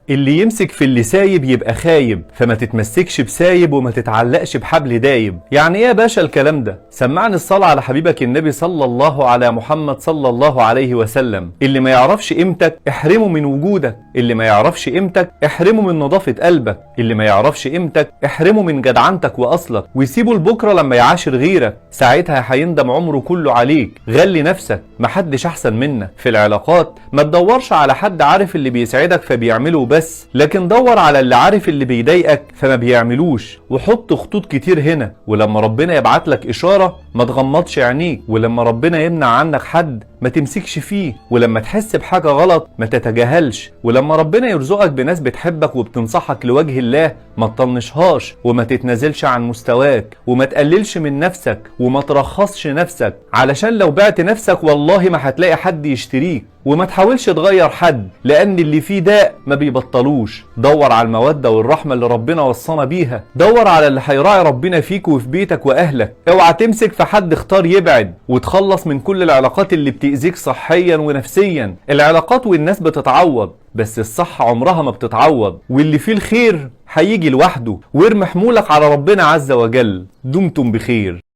اللي يمسك في اللي سايب يبقى خايب، فما تتمسكش بسايب وما تتعلقش بحبل دايب. يعني ايه يا باشا الكلام ده؟ سمعني الصلاة على حبيبك النبي صلى الله على محمد صلى الله عليه وسلم. اللي ما يعرفش قيمتك احرمه من وجودك، اللي ما يعرفش قيمتك احرمه من نظافة قلبك، اللي ما يعرفش قيمتك احرمه من جدعنتك واصلك، ويسيبه لبكرة لما يعاشر غيرك، ساعتها هيندم عمره كله عليك. غلي نفسك، محدش احسن منك. في العلاقات ما تدورش على حد عارف اللي بيسعدك فبيعمله بس، لكن دور على اللي عارف اللي بيضايقك فما بيعملوش، وحط خطوط كتير هنا. ولما ربنا يبعت لك اشارة ما تغمضش عينيك، ولما ربنا يمنع عنك حد ما تمسكش فيه، ولما تحس بحاجة غلط ما تتجاهلش، ولما ربنا يرزقك بناس بتحبك وبتنصحك لوجه الله ما تطنشهاش، وما تتنازلش عن مستواك، وما تقللش من نفسك، وما ترخصش نفسك، علشان لو بعت نفسك والله ما هتلاقي حد يشتريك. وما تحاولش تغير حد، لان اللي فيه داء ما بيبطلوش. دور على المودة والرحمة اللي ربنا وصانا بيها، دور على اللي هيراعي ربنا فيك وفي بيتك واهلك. اوعى تمسك في حد اختار يبعد، وتخلص من كل العلاقات اللي بتأذيك صحيا ونفسيا. العلاقات والناس بتتعوض، بس الصحة عمرها ما بتتعوض، واللي فيه الخير هيجي لوحده. وارمي حمولك على ربنا عز وجل. دمتم بخير.